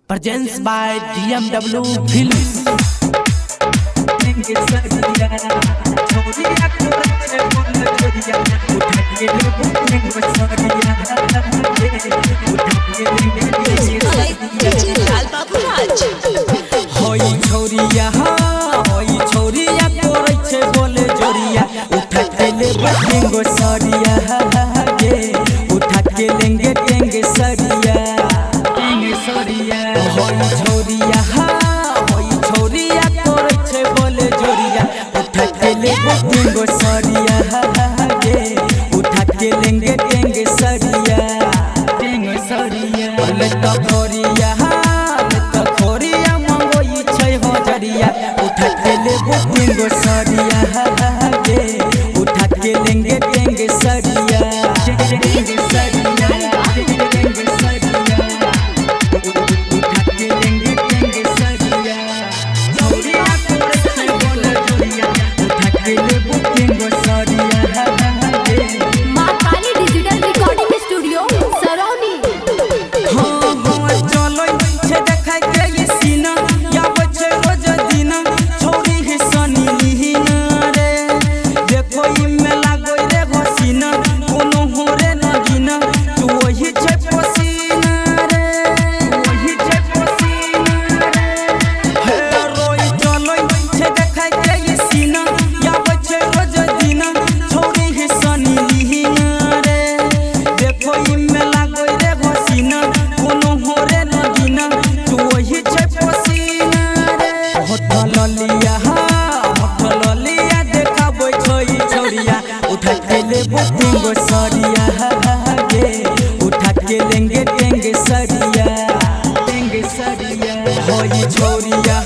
Presents by DMW Films. Lal Babu Raj. होई छौरिया, होई छौरिया, करै छै बोले जोरिया। उठा के ले टेंगो सरिया गे, उठा के लेंगे टेंगे सरिया, टेंगे सरिया। होई छौरिया, होई छौरिया, करै छै बोले जोरिया। उठा के ले टेंगो सरिया गे, उठा के लेंगे टेंगे सरिया, टेंगे सरिया। बोले तो खोरिया, तो खोरिया मंगोई छै हजरिया। उठा के लेबो टेंगो सरिया गे, उठा के लेंगे टेंगे सरिया, टेंगे सरिया, टेंगे सरिया। उठा के लेंगे टेंगे सरिया। छौरिया तोरे छै बोले जोरिया। उठा के लेबो टेंगो सरिया गे। माँ Kali digital recording studio Sarauni. हाँ हाँ, चलै छै देखै के ई सीना, आबै छै रोज दिन छौरी ही सनी लीन रे। देखो ई में लागै रे हसीना, कोनो हो रे नगीना, तू वही छै पसीना रे, वही छै पसीना रे। हे रोई चलै छै देखै के ई सीना, आबै छै रोज दिन छौरी ही सनी लीन रे। देखो ई में लागै रे हसीना, कोनो हो रे नगीना, तू वही छै पसीना रे। होटल लिया, होटल लिया, देखाबै छै ई छौरिया। उठा के लेबो टेंगो सरिया गे, उठा के लेंगे टेंगे सरिया, टेंगे सरिया। होई छौरिया।